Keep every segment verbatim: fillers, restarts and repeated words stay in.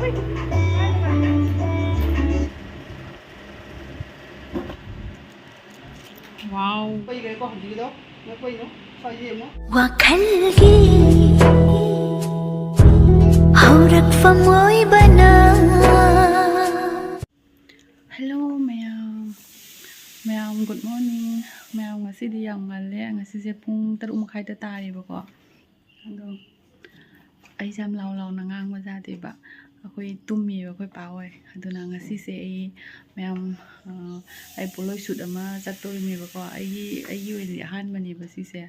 Wow. ꯄꯩꯈ꯭ꯔꯦꯀꯣ ꯍꯧꯖꯤꯛꯀꯤꯗꯣ꯫ ꯂꯣꯏ ꯄꯩꯅꯣ꯫ ꯁ꯭ꯋꯥꯏꯁꯦ ꯌꯦꯡꯉꯣ꯫ ꯋꯥꯈꯜꯒꯤ ꯍꯧꯔꯛꯐꯝ ꯑꯣꯏꯕꯅ꯫ Hello ꯃꯌꯥꯝ꯫ ꯃꯌꯥꯝ, good morning꯫ ꯃꯌꯥꯝ, ꯉꯁꯤꯗꯤ ꯌꯥꯝ ꯉꯜꯂꯦ꯫ ꯉꯁꯤꯁꯦ ꯄꯨꯡ ꯇꯔꯨꯛ ꯃꯈꯥꯏꯗ ꯇꯥꯔꯦꯕꯀꯣ꯫ ꯑꯗꯣ ꯑꯩꯁꯦ ꯌꯥꯝ ꯂꯥꯎ ꯂꯥꯎꯅ ꯉꯥꯡꯕ ꯌꯥꯗꯦꯕ꯫ ꯑꯩꯈꯣꯏ ꯇꯨꯝꯃꯤꯕ ꯑꯩꯈꯣꯏ ꯄꯥ ꯍꯣꯏ꯫ ꯑꯗꯨꯅ ꯉꯁꯤꯁꯦ ꯑꯩ ꯃꯌꯥꯝ, ꯑ, ꯑꯩ ꯄꯣꯠꯂꯣꯏ ꯁꯨꯠ ꯑꯃ ꯆꯠꯇꯣꯔꯤꯅꯦꯕꯀꯣ꯫ ꯑꯩꯒꯤ, ꯑꯩꯒꯤ ꯑꯣꯏꯅꯗꯤ ꯑꯍꯥꯟꯕꯅꯦꯕ ꯁꯤꯁꯦ꯫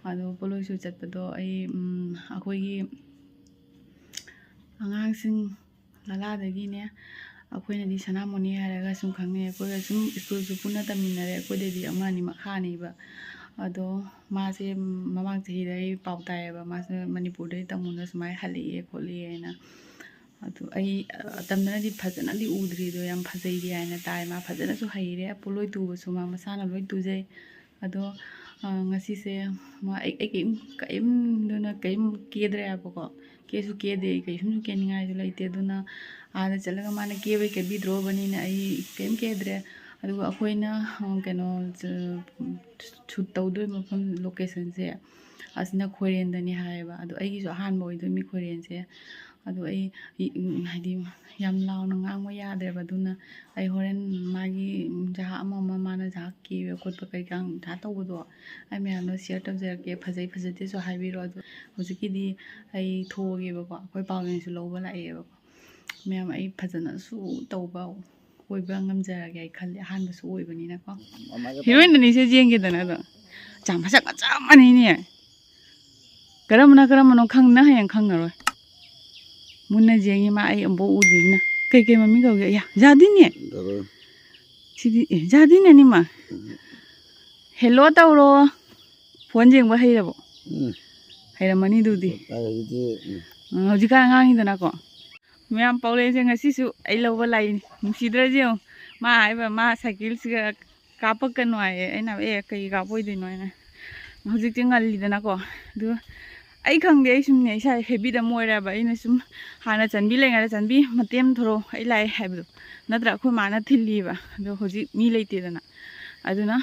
ꯑꯗꯣ ꯄꯣꯠꯂꯣꯏ ꯁꯨꯠ ꯆꯠꯄꯗꯣ ꯑꯩ, ꯎꯝ, ꯑꯩꯈꯣꯏꯒꯤ ꯑꯉꯥꯡꯁꯤꯡ ꯂꯥꯂꯥꯗꯒꯤꯅꯦ꯫ ꯑꯩꯈꯣꯏꯅꯗꯤ ꯁꯅꯥꯃꯣꯅꯤ ꯍꯥꯏꯔꯒ ꯁꯨꯝ ꯈꯪꯅꯩ꯫ ꯑꯩꯈꯣꯏꯒ ꯁꯨꯝ ꯁ꯭ꯀꯨꯜꯁꯨ ꯄꯨꯟꯅ ꯇꯝꯃꯤꯟꯅꯔꯦ꯫ ꯑꯩꯈꯣꯏꯗꯩꯗꯤ ꯑꯃ ꯑꯅꯤꯃꯛ ꯍꯥꯅꯤꯕ꯫ ꯑꯗꯣ ꯃꯥꯁꯦ ꯃꯃꯥꯡ ꯆꯍꯤꯗ ꯑꯩ ꯄꯥꯎ ꯇꯥꯏꯌꯦꯕ, ꯃꯥꯁꯦ ꯃꯅꯤꯄꯨꯔꯗꯩ ꯇꯝꯃꯨꯅ ꯁꯨꯃꯥꯏꯅ ꯍꯜꯂꯛꯑꯦ ꯈꯣꯠꯂꯦ ꯍꯥꯏꯅ꯫ ꯑꯗꯨ ꯑꯩ, ꯑ, ꯑꯇꯝꯗꯅꯗꯤ ꯐꯖꯅꯗꯤ ꯎꯗ꯭ꯔꯤ, ꯑꯗꯣ ꯌꯥꯝ ꯐꯖꯩꯗꯤ ꯍꯥꯏꯅ ꯇꯥꯏ꯫ ꯃꯥ ꯐꯖꯅꯁꯨ ꯍꯩꯔꯦ, ꯄꯣꯠꯂꯣꯏ ꯇꯨꯕꯁꯨ ꯃꯥ ꯃꯁꯥꯅ ꯂꯣꯏ ꯇꯨꯖꯩ꯫ ꯑꯗꯣ, ꯑ, ꯉꯁꯤꯁꯦ ꯃꯥ, ꯑꯩ, ꯑꯩ ꯀꯩꯝ, ꯀꯩꯝꯗꯨꯅ ꯀꯩꯝ ꯀꯦꯗ꯭ꯔꯦ ꯍꯥꯏꯕꯀꯣ꯫ ꯀꯦꯁꯨ ꯀꯦꯗꯦ, ꯑꯩ ꯀꯩꯁꯨꯝꯁꯨ ꯀꯦꯅꯤꯡꯉꯥꯏꯁꯨ ꯂꯩꯇꯦ꯫ ꯑꯗꯨꯅ ꯑꯥꯗ ꯆꯠꯂꯒ ꯃꯥꯅ ꯀꯦꯕꯩ ꯀꯦꯕꯤꯗ꯭ꯔꯣꯕꯅꯤꯅ ꯑꯩ ꯀꯩꯝ ꯀꯦꯗ꯭ꯔꯦ꯫ ꯑꯗꯨꯒ ꯑꯩꯈꯣꯏꯅ, ꯑ, ꯀꯩꯅꯣ, ꯆ-, ꯁꯨꯠ ꯇꯧꯗꯣꯏ ꯃꯐꯝ, ꯂꯣꯀꯦꯁꯟꯁꯦ ꯑꯁꯤꯅ ꯈꯣꯏꯔꯦꯟꯗꯅꯤ ꯍꯥꯏꯌꯦꯕ꯫ ꯑꯗꯣ ꯑꯩꯒꯤꯁꯨ ꯑꯍꯥꯟꯕ ꯑꯣꯏꯗꯣꯏꯅꯤ ꯈꯣꯏꯔꯦꯟꯁꯦ꯫ ꯑꯗꯣ ꯑꯩ, ꯏ-, ꯎꯝ, ꯍꯥꯏꯗꯤ ꯌꯥꯝ ꯂꯥꯎꯅ ꯉꯥꯡꯕ ꯌꯥꯗ꯭ꯔꯦꯕ꯫ ꯑꯗꯨꯅ ꯑꯩ ꯍꯣꯔꯦꯟ ꯃꯥꯒꯤ, ꯎꯝ, ꯖꯍꯥ ꯑꯃ ꯑꯃ ꯃꯥꯅ ꯖꯍꯥ ꯀꯦꯕ ꯈꯣꯠꯄ ꯀꯩꯀꯥ ꯖꯍꯥ ꯇꯧꯕꯗꯣ ꯑꯩ ꯃꯌꯥꯝꯗꯣ ꯁꯤꯌꯔ ꯇꯧꯖꯔꯛꯀꯦ꯫ ꯐꯖꯩ ꯐꯖꯗꯦꯁꯨ ꯍꯥꯏꯕꯤꯔꯣ꯫ ꯑꯗꯣ ꯍꯧꯖꯤꯛꯀꯤꯗꯤ ꯑꯩ ꯊꯣꯛꯑꯒꯦꯕꯀꯣ꯫ ꯑꯩꯈꯣꯏ ꯄꯥꯎꯂꯦꯟꯁꯨ ꯂꯧꯕ ꯂꯥꯛꯑꯦꯕꯀꯣ꯫ ꯃꯌꯥꯝ, ꯑꯩ ꯐꯖꯅꯁꯨ ꯇꯧꯕ ꯑꯣꯏꯕ ꯉꯝꯖꯔꯒꯦ ꯑꯩ ꯈꯜꯂꯤ, ꯑꯍꯥꯟꯕꯁꯨ ꯑꯣꯏꯕꯅꯤꯅꯀꯣ꯫ ꯃꯃꯥꯏꯒ ꯍꯤꯔꯣꯏꯟ ꯑꯅꯤꯁꯦ ꯌꯦꯡꯒꯦꯗꯅ꯫ ꯑꯗꯣ ꯆꯥ-, ꯃꯁꯛ ꯃꯆꯥ ꯃꯥꯟꯅꯩꯅꯦ꯫ ꯀꯔꯝꯕꯅ ꯀꯔꯝꯕꯅꯣ ꯈꯪ-, ꯅꯪ ꯍꯌꯦꯡ ꯈꯪꯉꯔꯣꯏ꯫ ꯃꯨꯟꯅ ꯌꯦꯡꯉꯤ ꯃꯥ, ꯑꯩ ꯑꯃꯨꯛꯐꯥꯎ ꯎꯗ꯭ꯔꯤꯕꯅ꯫ ꯀꯩ ꯀꯩ ꯃꯃꯤꯡ ꯀꯧꯒꯦ? ꯑꯌꯥ, ꯌꯥꯗꯤꯅꯦ꯫ ꯁꯤꯗꯤ, ꯑꯦ, ꯌꯥꯗꯤꯅꯦ ꯑꯅꯤꯃꯛ꯫ ꯎꯝ꯫ ꯍꯦꯜꯂꯣ ꯇꯧꯔꯣ꯫ ꯐꯣꯟ ꯌꯦꯡꯕ ꯍꯩꯔꯕꯣ? ꯎꯝ꯫ ꯍꯩꯔꯝꯃꯅꯤ ꯑꯗꯨꯗꯤ꯫ ꯍꯧꯖꯤꯛꯇꯤ, ꯎꯝ꯫ ꯎꯝ, ꯍꯧꯖꯤꯛꯀꯥꯟ ꯑꯉꯥꯡꯅꯤꯗꯅꯀꯣ꯫ ꯃꯌꯥꯝ, ꯄꯥꯎꯂꯦꯟꯁꯦ ꯉꯁꯤꯁꯨ ꯑꯩ ꯂꯧꯕ ꯂꯥꯛꯏꯅꯤ꯫ ꯅꯨꯡꯁꯤꯗ꯭ꯔꯁꯦ ꯌꯦꯡꯉꯨ꯫ ꯃꯥ ꯍꯥꯏꯕ, ꯃꯥ ꯁꯥꯏꯀꯜꯁꯤꯒ ꯀꯥꯞꯄꯛꯀꯅꯨ ꯍꯥꯏꯌꯦ꯫ ꯑꯩꯅ, "ꯑꯦ, ꯀꯩ ꯀꯥꯞꯄꯣꯏꯗꯣꯏꯅꯣ?" ꯍꯥꯏꯅ꯫ ꯍꯧꯖꯤꯛꯇꯤ ꯉꯜꯂꯤꯗꯅꯀꯣ꯫ ꯑꯗꯨ ꯑꯩ ꯈꯪꯗꯦ, ꯑꯩ ꯁꯨꯝꯅꯦ, ꯏꯁꯥ ꯍꯦꯕꯤꯠ ꯑꯃ ꯑꯣꯏꯔꯦꯕ꯫ ꯑꯩꯅ ꯁꯨꯝ ꯍꯥꯟꯅ ꯆꯟꯕꯤ ꯂꯩꯉꯩꯗ, "ꯆꯟꯕꯤ, ꯃꯇꯦꯛ ꯑꯃ ꯊꯣꯔꯛꯑꯣ, ꯑꯩ ꯂꯥꯛꯑꯦ" ꯍꯥꯏꯕꯗꯣ ꯅꯠꯇ꯭ꯔꯥ? ꯑꯩꯈꯣꯏ ꯃꯥꯅ ꯊꯤꯜꯂꯤꯕ꯫ ꯑꯗꯣ ꯍꯧꯖꯤꯛ ꯃꯤ ꯂꯩꯇꯦꯗꯅ, ꯑꯗꯨꯅ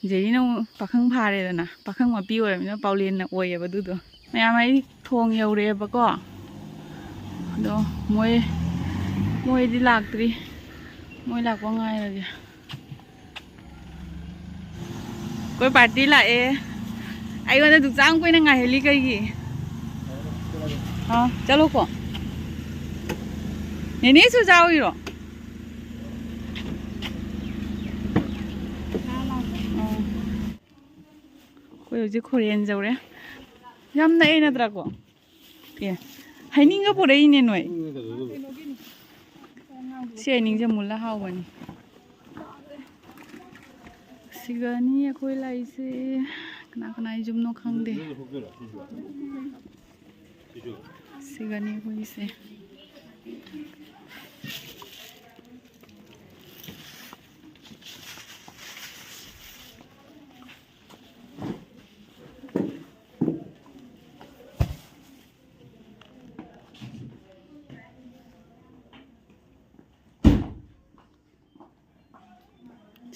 ꯖꯦꯔꯤꯅ ꯑꯃꯨꯛ ꯄꯥꯈꯪ ꯐꯥꯔꯦꯗꯅ, ꯄꯥꯈꯪ ꯃꯄꯤ ꯑꯣꯏꯔꯕꯅꯤꯅ ꯄꯥꯎꯂꯦꯟꯅ ꯑꯣꯏꯌꯦꯕ ꯑꯗꯨꯗꯣ꯫ ꯃꯌꯥꯝ, ꯑꯩ ꯊꯣꯡ ꯌꯧꯔꯛꯑꯦꯕꯀꯣ꯫ ꯑꯗꯣ ꯃꯣꯏ, ꯃꯣꯏꯗꯤ ꯂꯥꯛꯇ꯭ꯔꯤ꯫ ꯃꯣꯏ ꯂꯥꯛꯄ ꯉꯥꯏꯔꯒꯦ꯫ ꯑꯩꯈꯣꯏ ꯄꯥꯔꯇꯤ ꯂꯥꯛꯑꯦ꯫ ꯑꯩꯉꯣꯟꯗ ꯑꯗꯨꯛ ꯆꯥꯝ ꯀꯨꯏꯅ ꯉꯥꯏꯍꯜꯂꯤ ꯀꯩꯒꯤ? ꯑꯥ, ꯆꯠꯂꯣꯀꯣ꯫ ꯅꯦꯅꯦꯁꯨ ꯆꯥꯎꯏꯔꯣ? ꯑꯥ꯫ ꯑꯩꯈꯣꯏ ꯍꯧꯖꯤꯛ ꯈꯣꯔꯦꯟ ꯌꯧꯔꯦ꯫ ꯌꯥꯝ ꯅꯛꯑꯦ ꯅꯠꯇ꯭ꯔꯥꯀꯣ? ꯑꯦ, ꯍꯩꯅꯤꯡꯒ ꯄꯨꯔꯛꯏꯅꯦ ꯅꯣꯏ꯫ ꯁꯤ ꯍꯩꯅꯤꯡꯁꯦ ꯃꯨꯜꯂ ꯍꯥꯎꯕꯅꯤ꯫ ꯁꯤꯒꯅꯤ ꯑꯩꯈꯣꯏ ꯂꯥꯛꯏꯁꯦ꯫ ꯀꯅꯥ ꯀꯅꯥ ꯌꯨꯝꯅꯣ ꯈꯪꯗꯦ꯫ ꯁꯤꯒꯅꯤ ꯑꯩꯈꯣꯏꯁꯦ꯫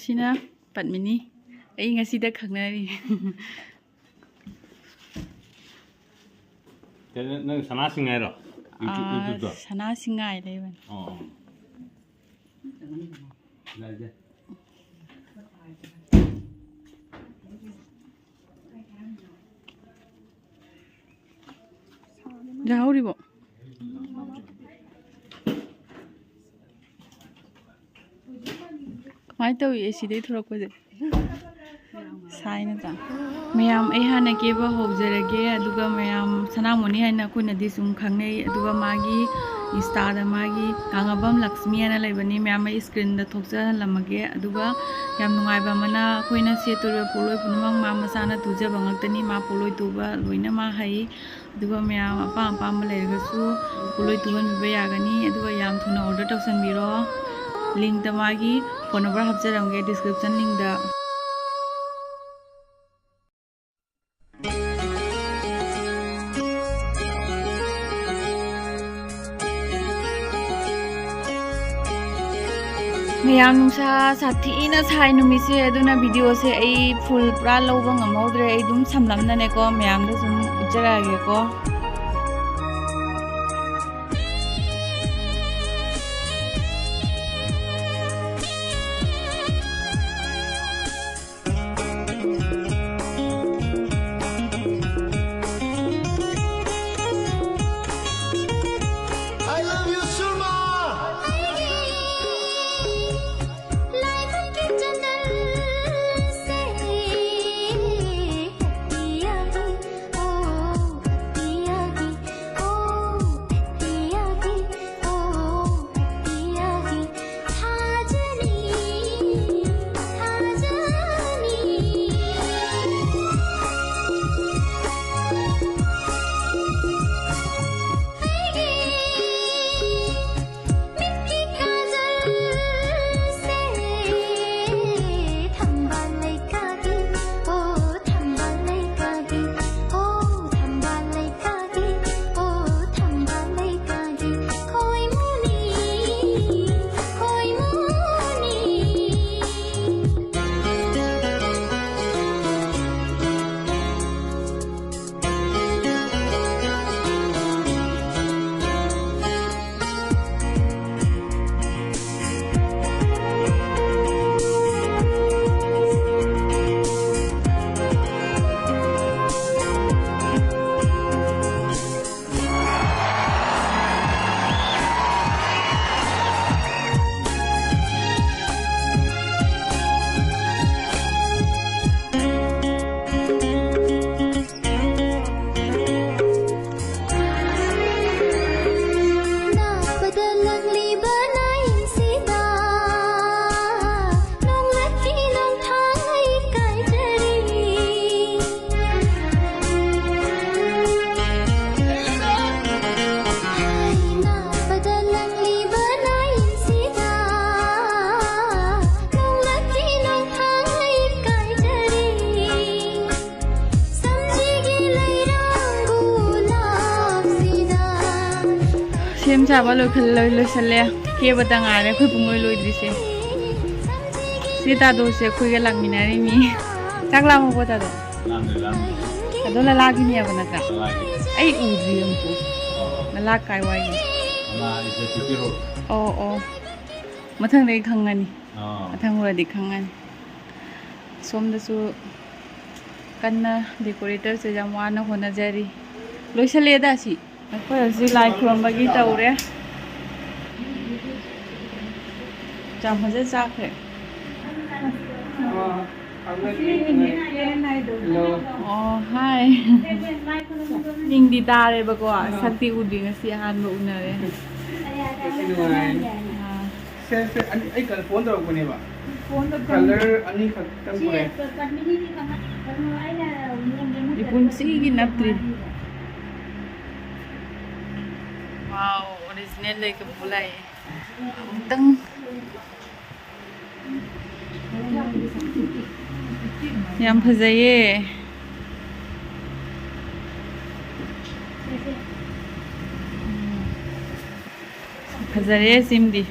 ꯁꯤꯅ ꯄꯠꯃꯤꯅꯤ꯫ ꯑꯩ ꯉꯁꯤꯗ ꯈꯪꯅꯔꯤ꯫ ꯀꯩꯅꯣ, ꯅꯪ ꯁꯅꯥ ꯁꯤꯡ ꯍꯥꯏꯔꯣ? YouTube, ꯑꯥ, YouTubeꯇꯣ? ꯁꯅꯥ ꯁꯤꯡꯉꯥꯏ ꯂꯩꯕꯅꯤ꯫ ꯑꯣ, ꯑꯣ꯫ ꯌꯥꯏꯗ꯫ ꯌꯥꯍꯧꯔꯤꯕꯣ? ꯀꯃꯥꯏꯅ ꯇꯧꯏ ꯑꯦ ꯁꯤꯗꯩ ꯊꯣꯔꯛꯄꯁꯦ? ꯁꯥꯏ ꯅꯠꯇ꯭ꯔꯥ? ꯃꯌꯥꯝ, ꯑꯩ ꯍꯥꯟꯅ ꯀꯦꯕ ꯍꯧꯖꯔꯒꯦ, ꯑꯗꯨꯒ ꯃꯌꯥꯝ, ꯁꯅꯥꯃꯣꯅꯤ ꯍꯥꯏꯅ ꯑꯩꯈꯣꯏꯅꯗꯤ ꯁꯨꯝ ꯈꯪꯅꯩ, ꯑꯗꯨꯒ ꯃꯥꯒꯤ Instaꯗ ꯃꯥꯒꯤ ꯀꯥꯡꯉꯕꯝ ꯂꯛꯁꯃꯤ ꯍꯥꯏꯅ ꯂꯩꯕꯅꯤ, ꯃꯌꯥꯝ ꯑꯩ screenꯗ ꯊꯣꯛꯆꯍꯜꯂꯝꯃꯒꯦ꯫ ꯑꯗꯨꯒ ꯌꯥꯝ ꯅꯨꯡꯉꯥꯏꯕ ꯑꯃꯅ, ꯑꯩꯈꯣꯏꯅ ꯁꯦꯠꯇꯣꯔꯤꯕ ꯄꯣꯠꯂꯣꯏ ꯄꯨꯝꯅꯃꯛ ꯃꯥ ꯃꯁꯥꯅ ꯇꯨꯖꯕ ꯉꯥꯛꯇꯅꯤ, ꯃꯥ ꯄꯣꯠꯂꯣꯏ ꯇꯨꯕ ꯂꯣꯏꯅ ꯃꯥ ꯍꯩ꯫ ꯑꯗꯨꯒ ꯃꯌꯥꯝ ꯑꯄꯥꯝ ꯑꯄꯥꯝꯕ ꯂꯩꯔꯒꯁꯨ ꯄꯣꯠꯂꯣꯏ ꯇꯨꯍꯟꯕꯤꯕ ꯌꯥꯒꯅꯤ꯫ ꯑꯗꯨꯒ ꯌꯥꯝ ꯊꯨꯅ order ꯇꯧꯁꯟꯕꯤꯔꯣ꯫ Linkꯇ ꯃꯥꯒꯤ phone number ꯍꯥꯞꯆꯔꯝꯒꯦ description linkꯇ꯫ ꯃꯌꯥꯝ, ꯅꯨꯡꯁꯥ ꯁꯥꯊꯤꯅ ꯁꯥꯏ ꯅꯨꯃꯤꯠꯁꯦ, ꯑꯗꯨꯅ ꯚꯤꯗꯤꯑꯣꯁꯦ ꯑꯩ ꯐꯨꯜ ꯄꯨꯔꯥ ꯂꯧꯕ ꯉꯝꯍꯧꯗ꯭ꯔꯦ꯫ ꯑꯩ ꯑꯗꯨꯝ ꯁꯝꯂꯞꯅꯅꯦꯀꯣ ꯃꯌꯥꯝꯗ ꯁꯨꯝ ꯎꯠꯆꯔꯛꯑꯒꯦꯀꯣ꯫ I love you, Surma! ꯁꯦꯝ ꯁꯥꯕ ꯂꯣꯏꯈꯜ-, ꯂꯣꯏ-, ꯂꯣꯏꯁꯜꯂꯦ꯫ ꯀꯦꯕꯇ ꯉꯥꯏꯔꯦ ꯑꯩꯈꯣꯏ ꯄꯨꯡꯂꯣꯏ ꯂꯣꯏꯗ꯭ꯔꯤꯁꯦ꯫ ꯁꯤ ꯇꯥꯗꯣꯁꯦ ꯑꯩꯈꯣꯏꯒ ꯂꯥꯛꯃꯤꯟꯅꯔꯤꯃꯤ꯫ ꯆꯥꯛ ꯂꯥꯝꯃꯕꯣ ꯇꯥꯗꯣ? ꯂꯥꯝꯗꯦ, ꯂꯥꯝꯗꯦ꯫ ꯑꯗꯣ ꯂꯂꯥꯒꯤꯅꯦꯕ ꯅꯠꯇ꯭ꯔꯥ? ꯂꯂꯥꯒꯤ꯫ ꯑꯩ ꯎꯗ꯭ꯔꯤ ꯑꯃꯨꯛꯐꯥꯎ꯫ ꯑꯣ꯫ ꯂꯂꯥ ꯀꯥꯏ ꯋꯥꯏꯅꯣ? ꯂꯂꯥ is the P P road꯫ ꯑꯣ, ꯑꯣ꯫ ꯃꯊꯪꯗꯩ ꯈꯪꯉꯅꯤ꯫ ꯑꯥ꯫ ꯃꯊꯪ ꯎꯔꯗꯤ ꯈꯪꯉꯅꯤ꯫ ꯁꯣꯝꯗꯁꯨ ꯀꯟꯅ decoratorꯁꯦ ꯌꯥꯝ ꯋꯥꯅ ꯍꯣꯠꯅꯖꯔꯤ꯫ ꯂꯣꯏꯁꯜꯂꯦꯗ ꯁꯤ꯫ ꯑꯩꯈꯣꯏ ꯍꯧꯖꯤꯛ ꯂꯥꯏ ꯈꯨꯔꯨꯝꯕꯒꯤ ꯇꯧꯔꯦ꯫ ꯌꯥꯝ ꯐꯖꯅ ꯆꯥꯈ꯭ꯔꯦ꯫ ꯑꯣ, ꯍꯥꯏ꯫ ꯃꯤꯡꯗꯤ ꯇꯥꯔꯦꯕꯀꯣ, ꯁꯛꯇꯤ ꯎꯗ꯭ꯔꯤ, ꯉꯁꯤ ꯑꯍꯥꯟꯕ ꯎꯅꯔꯦ꯫ ꯉꯁꯤ ꯅꯨꯡꯉꯥꯏ꯫ ꯑꯥ꯫ ꯁꯦ, ꯁꯦ, ꯑꯅꯤ, ꯑꯩ ꯀ-, phone ꯇꯧꯔꯛꯄꯅꯦꯕ꯫ Colour ꯑꯅꯤꯈꯛꯇꯪ ꯄꯨꯔꯛꯑꯦ꯫ ꯏꯄꯨꯟꯁꯤꯒꯤ ꯅꯠꯇ꯭ꯔꯤ꯫ Wow, original ꯂꯩꯒ ꯄꯨ ꯂꯥꯛꯑꯦ꯫ ꯑꯃꯨꯛꯇꯪ꯫ ꯌꯥꯝ ꯐꯖꯩꯌꯦ꯫ ꯐꯖꯔꯦ ꯁꯤꯝꯗꯤ꯫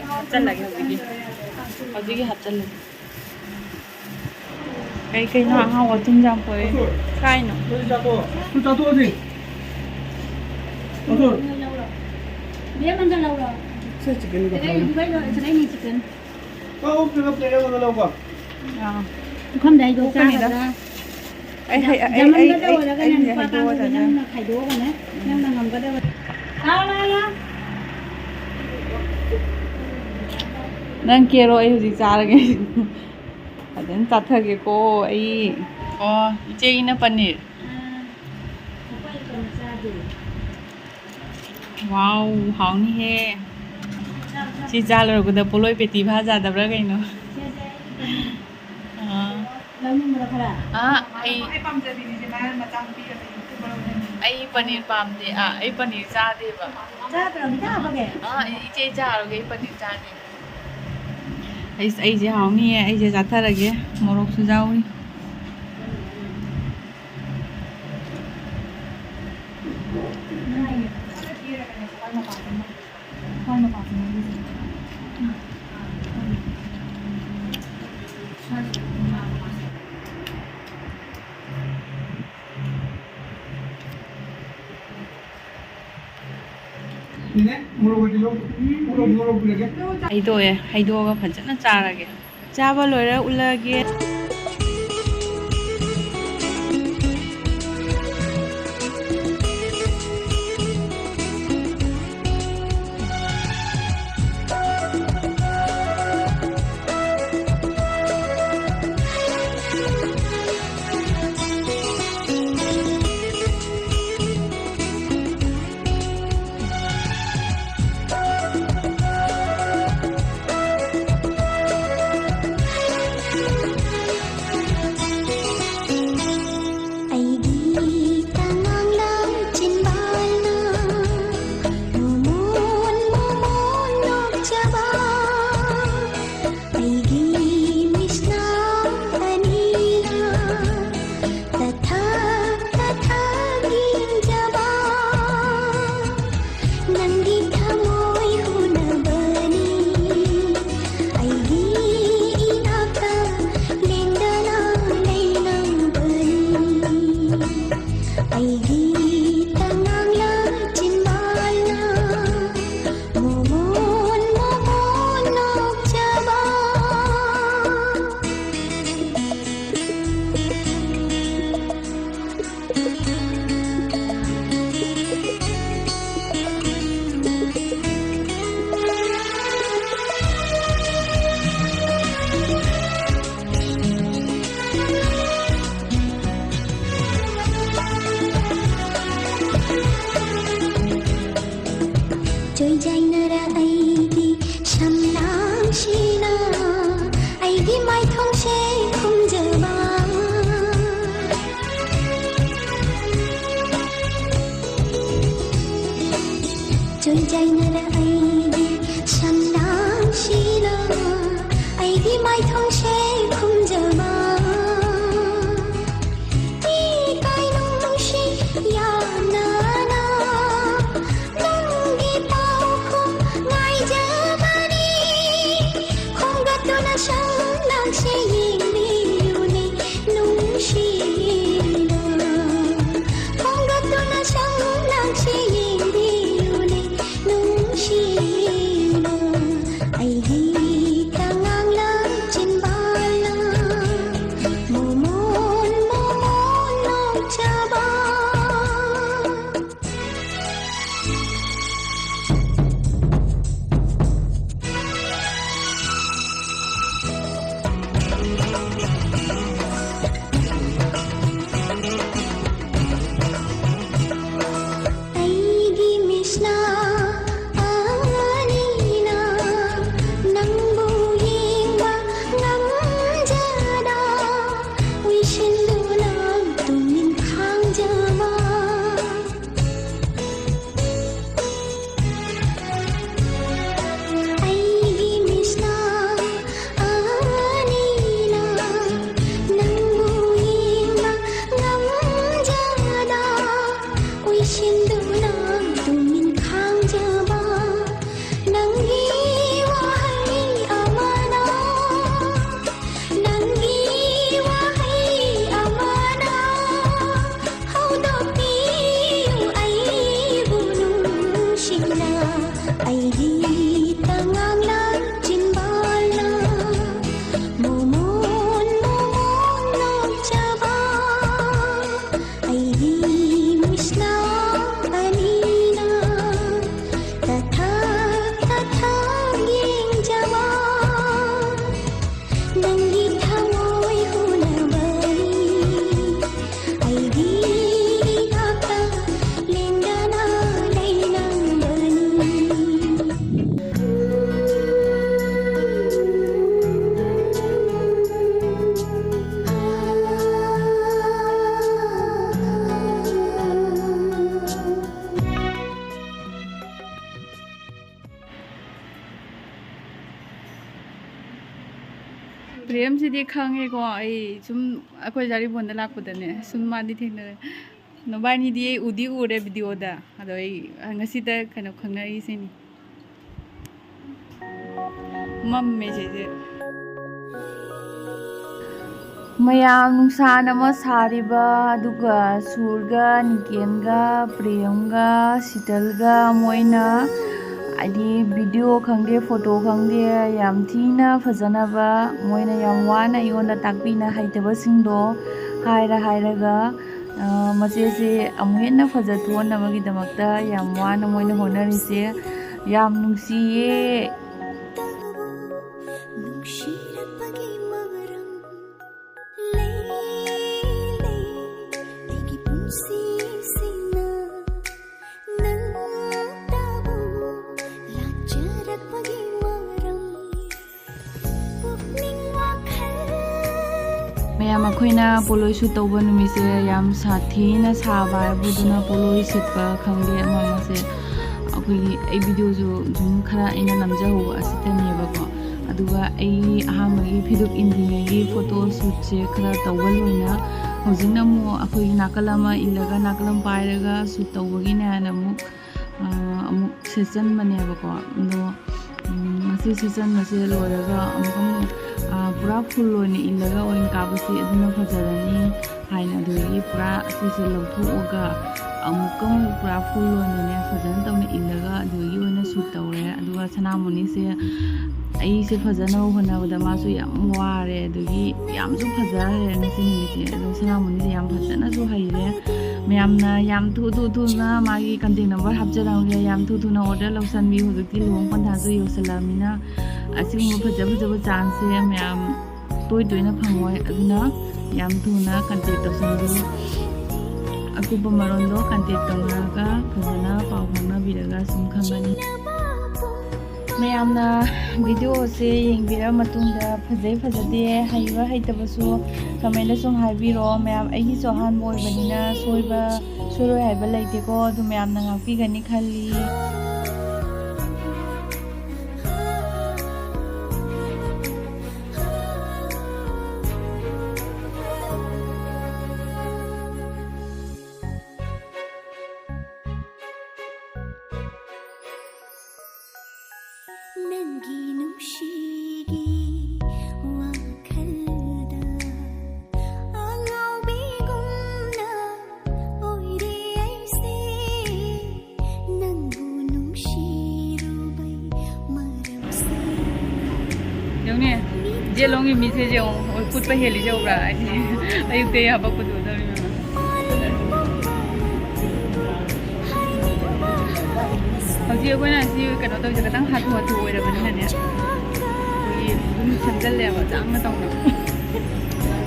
ꯍꯥꯞꯆꯜꯂꯒꯦ ꯍꯧꯖꯤꯛꯀꯤ꯫ ꯍꯧꯖꯤꯛꯀꯤ ꯍꯥꯞꯆꯜꯂꯒꯦ꯫ ꯀꯩ ꯀꯩꯅꯣ ꯑꯍꯥꯎꯕ ꯑꯊꯨꯝ ꯌꯥꯝ ꯄꯨꯔꯛꯑꯦ꯫ ꯀꯥꯏꯅꯣ? ꯁꯨꯝ ꯆꯥꯊꯣꯛꯑꯁꯤ꯫ ꯁꯦ, chicken ꯀ ꯊꯣꯡꯉꯦ꯫ ꯀꯛꯑꯣ, ꯄꯤꯔꯣ, plate ꯑꯃꯗ ꯂꯧꯀꯣ꯫ ꯑꯥ꯫ ꯄꯨꯈꯝꯗ ꯑꯩꯗꯣ ꯄꯨꯈꯝꯅꯤꯗ꯫ ꯆꯥꯒꯗ꯭ꯔꯥ? ꯑꯩ ꯍꯩ-, ꯑꯩ, ꯑꯩ, ꯖꯃꯟꯒꯗ ꯑꯩ, ꯑꯣꯏꯔꯒꯅꯦ, ꯑꯩ ꯅꯨꯄꯥ ꯍꯩꯗꯣꯛꯑꯣ ꯀꯥꯡꯕꯨꯗꯤ ꯐꯖꯅ꯫ ꯅꯪꯅ ꯈꯥꯏꯗꯣꯛꯑꯒꯅꯦ, ꯅꯪꯅ ꯉꯝꯒꯗꯕ꯫ ꯂꯥꯎ, ꯂꯥꯎ, ꯂꯥꯎ꯫ ꯅꯪ ꯀꯦꯔꯣ, ꯑꯩ ꯍꯧꯖꯤꯛ ꯆꯥꯔꯒꯦ꯫ ꯐꯖꯅ ꯆꯥꯊꯒꯦꯀꯣ ꯑꯩ꯫ ꯑꯣ, ꯏꯆꯦꯒꯤꯅ ꯄꯅꯤꯔ꯫ ꯑꯥ, ꯑꯩꯈꯣꯏ ꯀꯩꯅꯣ ꯆꯥꯗꯦ꯫ Wow, ꯍꯥꯎꯅꯤꯍꯦ꯫ ꯁꯤ ꯆꯥ ꯂꯣꯏꯔꯛꯄꯗ ꯄꯣꯂꯣꯏ ꯄꯦꯇꯤ ꯐꯥ ꯌꯥꯗꯕ꯭ꯔꯥ ꯀꯩꯅꯣ? ꯁꯦ, ꯁꯦ, ꯑꯩ ꯀꯩꯅꯣ ꯑꯥ꯫ ꯂꯧꯅꯤꯡꯕ꯭ꯔꯣ ꯈꯔ? ꯑꯥ, ꯑꯩ, ꯑꯩ ꯄꯥꯝꯖꯕꯤꯅꯤꯁꯦ, ꯃꯥ ꯃꯆꯥꯅꯨꯄꯤꯒ ꯀꯩꯅꯣ ꯄꯨꯟꯕ ꯂꯧꯅꯤꯡꯉꯤ꯫ ꯑꯩ ꯄꯅꯤꯔ ꯄꯥꯝꯗꯦ꯫ ꯑꯥ, ꯑꯩ ꯄꯅꯤꯔ ꯆꯥꯗꯦꯕ꯫ ꯆꯥꯗ꯭ꯔꯣ? ꯈꯤꯇꯪ ꯍꯥꯞꯄꯒꯦ? ꯑꯥ, ꯑꯩ ꯏꯆꯦ ꯆꯥꯔꯨꯒꯦ, ꯑꯩ ꯄꯅꯤꯔ ꯆꯥꯗꯦ꯫ ꯑꯩ, ꯑꯩꯁꯦ ꯍꯥꯎꯅꯤꯌꯦ, ꯑꯩꯁꯦ ꯆꯥꯊꯔꯒꯦ꯫ ꯃꯣꯔꯣꯛꯁꯨ ꯌꯥꯎꯔꯤ꯫ ꯍꯩꯗꯣꯛꯑꯦ, ꯍꯩꯗꯣꯛꯑꯒ ꯐꯖꯅ ꯆꯥꯔꯒꯦ꯫ ꯆꯥꯕ ꯂꯣꯏꯔ ꯎꯠꯂꯒꯦ꯫ ꯃꯦꯝꯁꯤꯗꯤ ꯈꯪꯉꯦꯀꯣ, ꯑꯩ ꯁꯨꯝ ꯑꯩꯈꯣꯏ ꯖꯥꯔꯤꯕꯣꯟꯗ ꯂꯥꯛꯄꯗꯅꯦ ꯁꯨꯝ ꯃꯥꯗꯤ ꯊꯦꯡꯅꯔꯦ꯫ ꯅꯕꯥꯅꯤꯗꯤ ꯑꯩ ꯎꯗꯤ ꯎꯔꯦ ꯚꯤꯗꯤꯑꯣꯗ, ꯑꯗꯣ ꯑꯩ ꯉꯁꯤꯗ ꯀꯩꯅꯣ ꯈꯪꯅꯔꯤꯁꯤꯅꯤ꯫ ꯃꯝꯃꯦ ꯁꯤꯁꯦ꯫ ꯃꯌꯥꯝ ꯅꯨꯡꯁꯥꯅ ꯑꯃ ꯁꯥꯔꯤꯕ, ꯑꯗꯨꯒ ꯁꯨꯔꯒ, ꯅꯤꯀꯦꯟꯒ, ꯄ꯭ꯔꯦꯝꯒ, ꯁꯤꯇꯜꯒ ꯃꯣꯏꯅ ꯍꯥꯏꯗꯤ ꯚꯤꯗꯤꯑꯣ ꯈꯪꯗꯦ, ꯐꯣꯇꯣ ꯈꯪꯗꯦ, ꯌꯥꯝ ꯊꯤꯅ ꯐꯖꯅꯕ ꯃꯣꯏꯅ ꯌꯥꯝ ꯋꯥꯅ ꯑꯩꯉꯣꯟꯗ ꯇꯥꯛꯄꯤꯅ ꯍꯩꯇꯕꯁꯤꯡꯗꯣ ꯍꯥꯏꯔ ꯍꯥꯏꯔꯒ, ꯑ, ꯃꯆꯦꯁꯦ ꯑꯃꯨꯛ ꯍꯦꯟꯅ ꯐꯖꯊꯣꯛꯍꯟꯅꯕꯒꯤꯗꯃꯛꯇ ꯌꯥꯝ ꯋꯥꯅ ꯃꯣꯏꯅ ꯍꯣꯠꯅꯔꯤꯁꯦ꯫ ꯌꯥꯝ ꯅꯨꯡꯁꯤꯌꯦ꯫ ꯅꯨꯡꯁꯤꯔꯛꯄꯒꯤ ꯃꯔꯝ ꯂꯩ, ꯂꯩ, ꯑꯩꯒꯤ ꯄꯨꯟꯁꯤꯁꯤꯅ ꯅꯪꯇꯕꯨ ꯂꯥꯠꯆꯔꯛꯄꯒꯤ ꯃꯔꯝ꯫ ꯄꯨꯛꯅꯤꯡ ꯋꯥꯈꯜ ꯃꯌꯥꯝ, ꯑꯩꯈꯣꯏꯅ ꯄꯣꯂꯣꯏ ꯁꯨꯠ ꯇꯧꯕ ꯅꯨꯃꯤꯠꯁꯦ ꯌꯥꯝ ꯁꯥꯊꯤꯅ ꯁꯥꯕ ꯍꯥꯏꯕꯗꯨꯅ ꯄꯣꯂꯣꯏ ꯁꯦꯠꯄ ꯈꯪꯗꯦ ꯑꯃ ꯑꯃꯁꯦ꯫ ꯑꯩꯈꯣꯏꯒꯤ ꯑꯩ ꯚꯤꯗꯤꯑꯣꯁꯨ ꯑꯗꯨꯝ ꯈꯔ ꯑꯩꯅ ꯅꯝꯖꯍꯧꯕ ꯑꯁꯤꯗꯅꯦꯕꯀꯣ꯫ ꯑꯗꯨꯒ ꯑꯩ ꯑꯍꯥꯟꯕꯒꯤ ꯐꯤꯗꯨꯞ ꯏꯟꯗ꯭ꯔꯤꯉꯩꯒꯤ ꯐꯣꯇꯣ ꯁꯨꯠꯁꯦ ꯈꯔ ꯇꯧꯕ ꯂꯣꯏꯅ ꯍꯧꯖꯤꯛꯅ ꯑꯃꯨꯛ ꯑꯩꯈꯣꯏꯒꯤ ꯅꯥꯀꯜ ꯑꯃ ꯏꯜꯂꯒ ꯅꯥꯀꯜ ꯑꯃ ꯄꯥꯏꯔꯒ ꯁꯨꯠ ꯇꯧꯕꯒꯤꯅꯦ ꯍꯥꯏꯅ ꯑꯃꯨꯛ, ꯑ, ꯑꯃꯨꯛ ꯁꯦꯠꯆꯟꯕꯅꯦꯕꯀꯣ꯫ ꯑꯗꯣ, ꯎꯝ, ꯃꯁꯤ ꯁꯦꯠꯆꯟꯕꯁꯦ ꯂꯣꯏꯔꯒ ꯑꯃꯨꯛ ꯑꯃꯨꯛ, ꯑ, ꯄꯨꯔꯥ ꯐꯨꯜ ꯑꯣꯏꯅ ꯏꯜꯂꯒ ꯑꯣꯏꯅ ꯀꯥꯞꯄꯁꯤ, ꯑꯗꯨꯅ ꯐꯖꯔꯅꯤ ꯍꯥꯏꯅ ꯑꯗꯨꯗꯒꯤ ꯄꯨꯔꯥ ꯑꯁꯤꯁꯦ ꯂꯧꯊꯣꯛꯑꯒ ꯑꯃꯨꯛꯀ ꯑꯃꯨꯛ ꯄꯨꯔꯥ ꯐꯨꯜ ꯑꯣꯏꯅꯅꯦ ꯐꯖꯅ ꯇꯧꯅ ꯏꯜꯂꯒ ꯑꯗꯨꯗꯒꯤ ꯑꯣꯏꯅ ꯁꯨꯠ ꯇꯧꯔꯦ꯫ ꯑꯗꯨꯒ ꯁꯅꯥꯃꯣꯅꯤꯁꯦ ꯑꯩꯁꯦ ꯐꯖꯅ ꯍꯣꯠꯅꯕꯗ ꯃꯥꯁꯨ ꯌꯥꯝ ꯋꯥꯔꯦ, ꯑꯗꯨꯒꯤ ꯌꯥꯝꯁꯨ ꯐꯖꯈ꯭ꯔꯦ ꯉꯁꯤ ꯅꯨꯃꯤꯠꯁꯦ꯫ ꯑꯗꯣ ꯁꯅꯥꯃꯣꯅꯤꯁꯦ ꯌꯥꯝ ꯐꯖꯅꯁꯨ ꯍꯩꯔꯦ꯫ ꯃꯌꯥꯝꯅ ꯌꯥꯝ ꯊꯨ ꯊꯨ ꯊꯨꯅ ꯃꯥꯒꯤ ꯀꯟꯇꯦꯛ ꯅꯝꯕꯔ ꯍꯥꯞꯆꯔꯝꯒꯦ, ꯌꯥꯝ ꯊꯨ ꯊꯨꯅ ꯑꯣꯔꯗꯔ ꯂꯧꯁꯟꯕꯤꯌꯨ꯫ ꯍꯧꯖꯤꯛꯇꯤ ꯂꯨꯍꯣꯡ ꯄꯟꯊꯥꯁꯨ ꯌꯧꯁꯜꯂꯛꯑꯃꯤꯅ ꯑꯁꯤꯒꯨꯝꯕ ꯐꯖ ꯐꯖꯕ ꯆꯥꯟꯁꯁꯦ ꯃꯌꯥꯝ ꯇꯣꯏ ꯇꯣꯏꯅ ꯐꯪꯉꯣꯏ, ꯑꯗꯨꯅ ꯌꯥꯝ ꯊꯨꯅ ꯀꯟꯇꯦꯛ ꯇꯧꯁꯟꯕꯤꯌꯨ꯫ ꯑꯀꯨꯞꯄ ꯃꯔꯣꯟꯗꯣ ꯀꯟꯇꯦꯛ ꯇꯧꯅꯔꯒ ꯐꯖꯅ ꯄꯥꯎ ꯐꯥꯎꯅꯕꯤꯔꯒ ꯁꯨꯝ ꯈꯪꯒꯅꯤ꯫ ꯃꯌꯥꯝꯅ ꯚꯤꯗꯤꯑꯣꯁꯦ ꯌꯦꯡꯕꯤꯔ ꯃꯇꯨꯡꯗ ꯐꯖꯩ ꯐꯖꯗꯦ, ꯍꯩꯕ ꯍꯩꯇꯕꯁꯨ ꯀꯃꯦꯟꯗ ꯁꯨꯝ ꯍꯥꯏꯕꯤꯔꯛꯑꯣ꯫ ꯃꯌꯥꯝ ꯑꯩꯒꯤꯁꯨ ꯑꯍꯥꯟꯕ ꯑꯣꯏꯕꯅꯤꯅ ꯁꯣꯏꯕ ꯁꯣꯏꯔꯣꯏ ꯍꯥꯏꯕ ꯂꯩꯇꯦꯀꯣ, ꯑꯗꯨ ꯃꯌꯥꯝꯅ ꯉꯥꯛꯄꯤꯒꯅꯤ ꯈꯜꯂꯤ꯫ ꯅꯪꯒꯤ ꯅꯨꯡꯁꯤꯒꯤ ꯋꯥꯈꯜꯗ ꯑꯉꯥꯎꯕꯤꯒꯨꯝꯅ ꯑꯣꯏꯔꯦ ꯑꯩꯁꯦ, ꯅꯪꯕꯨ ꯅꯨꯡꯁꯤꯔꯨꯕꯩ ꯃꯔꯝꯁꯦ꯫ ꯌꯦꯡꯉꯨꯅꯦ, ꯖꯦꯂꯣꯡꯒꯤ ꯃꯤꯁꯦ ꯌꯦꯡꯉꯣ, ꯍꯣꯏ, ꯀꯨꯠꯄ ꯍꯦꯜꯂꯤꯁꯦ ꯎꯕ꯭ꯔꯥ? ꯑꯩꯗꯤ ꯑꯌꯨꯛꯇ ꯍꯥꯄꯛꯄꯗꯣ ꯇꯧꯔꯤꯕ꯫ ꯍꯧꯖꯤꯛ ꯑꯩꯈꯣꯏꯅ ꯁꯤ ꯀꯩꯅꯣ ꯇꯧꯔꯤꯁꯦ ꯈꯤꯇꯪ ꯍꯥꯊꯨ ꯍꯥꯊꯨ ꯑꯣꯏꯔꯕꯅꯤꯅꯅꯦ, ꯑꯩꯈꯣꯏꯒꯤ ꯑꯗꯨꯝ ꯁꯦꯝꯖꯜꯂꯦꯕ ꯆꯥꯡꯅ ꯇꯧꯅ꯫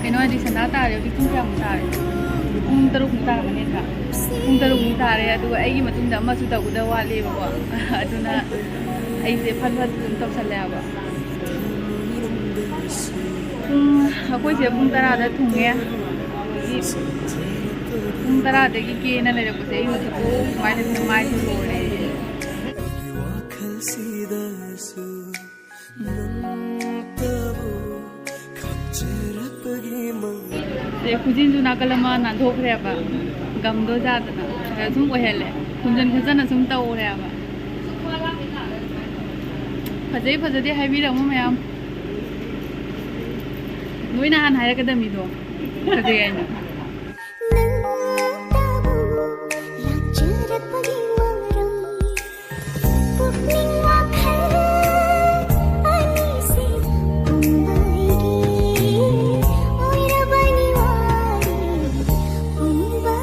ꯀꯩꯅꯣ ꯍꯥꯏꯗꯤ ꯁꯟꯗꯥ ꯇꯥꯔꯦ꯫ ꯍꯧꯖꯤꯛ ꯄꯨꯡ ꯀꯌꯥꯃꯨꯛ ꯇꯥꯔꯦ? ꯄꯨꯡ ꯇꯔꯨꯛꯃꯨꯛ ꯇꯥꯔꯝꯃꯅꯤ ꯅꯠꯇ꯭ꯔꯥ? ꯄꯨꯡ ꯇꯔꯨꯛꯃꯨꯛ ꯇꯥꯔꯦ꯫ ꯑꯗꯨꯒ ꯑꯩꯒꯤ ꯃꯇꯨꯡꯗ ꯑꯃꯁꯨ ꯇꯧꯒꯗꯕ ꯋꯥꯠꯂꯤꯕꯀꯣ꯫ ꯑꯗꯨꯅ ꯑꯩꯁꯦ ꯐꯠ ꯐꯠ ꯑꯗꯨꯝ ꯇꯧꯁꯜꯂꯦꯕ꯫ ꯄꯨꯡ, ꯑꯩꯈꯣꯏꯁꯦ ꯄꯨꯡ ꯇꯔꯥꯗ ꯊꯨꯡꯉꯦ꯫ ꯑꯗꯒꯤ ꯄꯨꯡ ꯇꯔꯥꯗꯒꯤ ꯀꯦꯅ ꯂꯩꯔꯛꯄꯁꯦ ꯑꯩ ꯍꯧꯖꯤꯛ ꯁꯨꯃꯥꯏꯅ ꯃꯥꯏꯁꯦ ꯂꯣꯏꯔꯦ꯫ ꯁꯦ, ꯈꯨꯖꯤꯟꯁꯨ ꯅꯥꯀꯜ ꯑꯃ ꯅꯥꯟꯊꯣꯛꯈ꯭ꯔꯦꯕ, ꯒꯝꯗꯣ ꯆꯥꯗꯅ꯫ ꯑꯗ ꯁꯨꯝ ꯑꯣꯏꯍꯜꯂꯦ, ꯈꯨꯝꯖꯟ ꯈꯣꯠꯆꯟꯅ ꯁꯨꯝ ꯇꯧꯔꯦꯕ꯫ ꯐꯖꯩ ꯐꯖꯗꯦ ꯍꯥꯏꯕꯤꯔꯝꯃꯣ ꯃꯌꯥꯝ, ꯅꯣꯏꯅ ꯍꯥꯟꯅ ꯍꯥꯏꯔꯛꯀꯗꯕ ꯃꯤꯗꯣ ꯐꯖꯩ ꯍꯥꯏꯅ꯫ ꯅꯪꯇꯕꯨ ꯂꯥꯛꯆꯔꯛꯄꯒꯤ ꯃꯔꯝ, ꯄꯨꯛꯅꯤꯡ ꯋꯥꯈꯜ ꯑꯅꯤꯁꯦ ꯄꯨꯝꯕꯒꯤ ꯑꯣꯏꯔꯕꯅꯤ ꯋꯥꯔꯤ ꯄꯨꯝꯕ꯫